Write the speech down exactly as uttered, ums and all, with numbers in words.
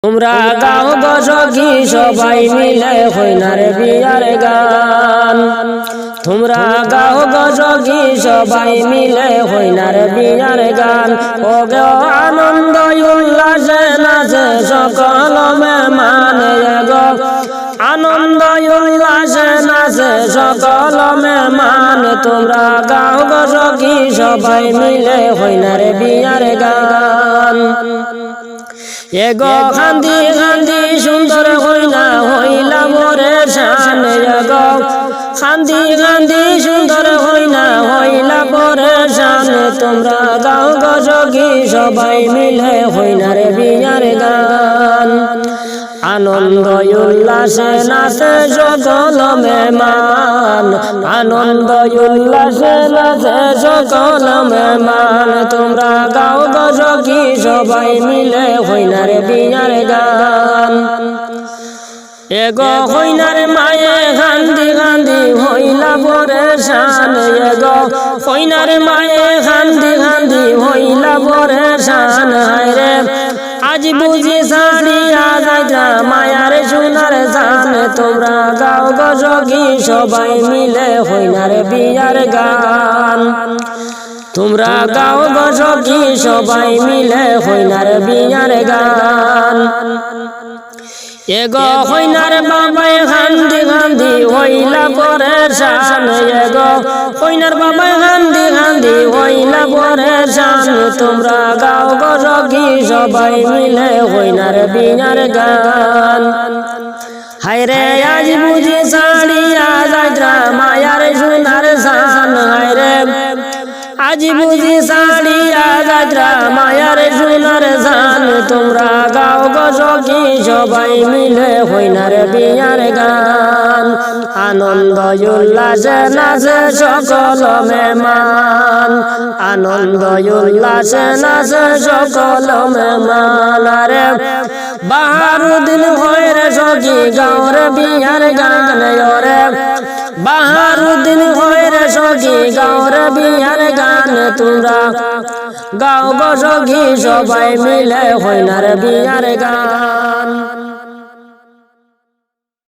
তোমরা গাও গো সখী সবাই মিলে কইনার বিয়ার গান। তোমরা গাও গো সখী সবাই মিলে কইনার বিয়ার গান। ও গো আনন্দ উল্লাসে নাচে সকল মেহমান, এ গো আনন্দ উল্লাসে নাচে সকল মেহমান। তোমরা গাও গো সখী সবাই মিলে কইনার বিয়ার গান। এ গো কান্দি কান্দি সুন্দর কইনা হইলা পরেশান, এ গো কান্দি কান্দি সুন্দর কইনা হইলা পরেশান। তোমরা গাও গো সখী সবাই মিলে কইনার বিয়ার গান। আনন্দ উল্লাসে নাচে সকল মেহমান, আনন্দ উল্লাসে নাচে সকল মেহমান। তোমরা গাও গো সখী সবাই মিলে কইনার বিয়ার গান। এ গো কইনার মায়ে কান্দি কান্দি হইলা পরেশান, এ গো কইনার মায়ে কান্দি কান্দি হইলা পরেশান। হায়রে আজ বুঝি ছাড়িয়া যাইত্রা মায়ার সোনার জান। তোমরা গাও গো সখী সবাই মিলে কইনার বিয়ার গান। তোমরা গাও গো সখী সবাই মিলে কইনার বিয়ার গান। এ গো কইনার বাবায় কান্দি কান্দি হইলা পরেশান, এ গো কইনার বাবায় কান্দি কান্দি হইলা পরেশান। তোমরা গাও গো সখী সবাই মিলে কইনার বিয়ার গান। হায়রে আজ বুঝি ছাড়িয়া যাইত্রা মায়ার সোনার জান, হায়রে আজ বুঝি ছাড়িয়া যাইত্রা মায়ার সোনার জান। তোমরা গাও গো সখী সবাই মিলে কইনার বিয়ার গান। আনন্দ উল্লাসে নাচে সকল মেহমান, আনন্দ উল্লাসে নাচে সকল মেহমান। আরে বাহারুদ্দিন কইরে সখী গাওরে বিয়ার গান, ওরে বাহারুদ্দিন কইরে সখী গাওরে বিয়ার গান। তোমরা গাও গো সখী সবাই মিলে কইনার বিয়ার গান।